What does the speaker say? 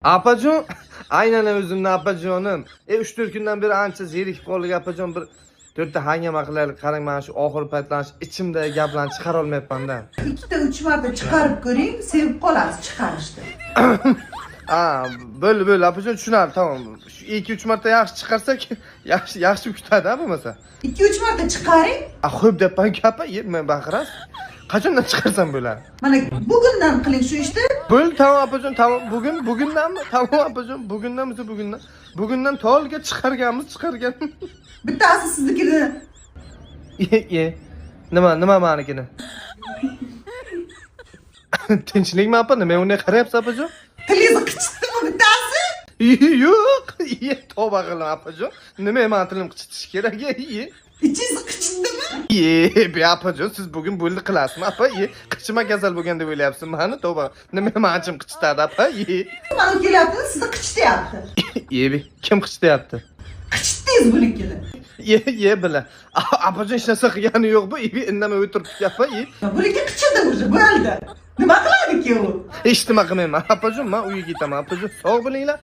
Apajon, aynan o'zimni apajonim. 3-4 kundan beri ancha zerikib qoldik, apajon. Bir to'rtta hangama qilaylik. Qarang, mana shu oxirgi paytlar shu ichimdagi gaplarni chiqara olmayapman-da. Ikkita uch marta chiqarib ko'ring, sevib qolasiz chiqarishni. Ha, bo'ldi, bo'ldi, apajon, tushunarli, tamom. Shu 2-3 marta yaxshi chiqarsak, yaxshi yaxshi kutadi, ha, bo'lmasa. Ikki uch marta chiqaring. A, xo'p deyapman gapa, men baqirasiz. Qachondan chiqarsam bo'ladi? Mana bugundan qiling shu ishni. Bo'ldi, tamom, apajon, tamom. Bugun, bugundanmi? Tamom, apajon, bugundan bo'lsa bugundan. Bugundan tolga chiqarganmiz, chiqargan. Bittasi siznikini. Ye, ye. Nima, nima manikini? Tinchlikmi, apa? Nima unday qarayapsiz, apajon? Tilingizni qichitdimi bittasi? Yo'q, ye, tavba qildim, apajon. Nima mani tilim qichitish kerak, ye, ye. Ichingizni qichitdimi? Ye, be apajon, siz bugun bo'ldi qilasizmi, apa? Ye, qichima kasal bo'lgan deb o'ylayapsiz mani, tavba. Nima mani qichitadi, apa? Ye. Mana kelyapti, sizni qichityapti. Ye, be, kim qichityapti? Qichitdingiz bunikini. Ye, ye, bila. Apajon hech narsa qilgani yo'q bu, ye, indamay o'tiribdi, apa, ye. Buniki qichidi уже, bo'ldi. Nima qiladi ki u? Hech nima qilmayman, apajon, men uyga ketaman, apajon, sog' bo'linglar.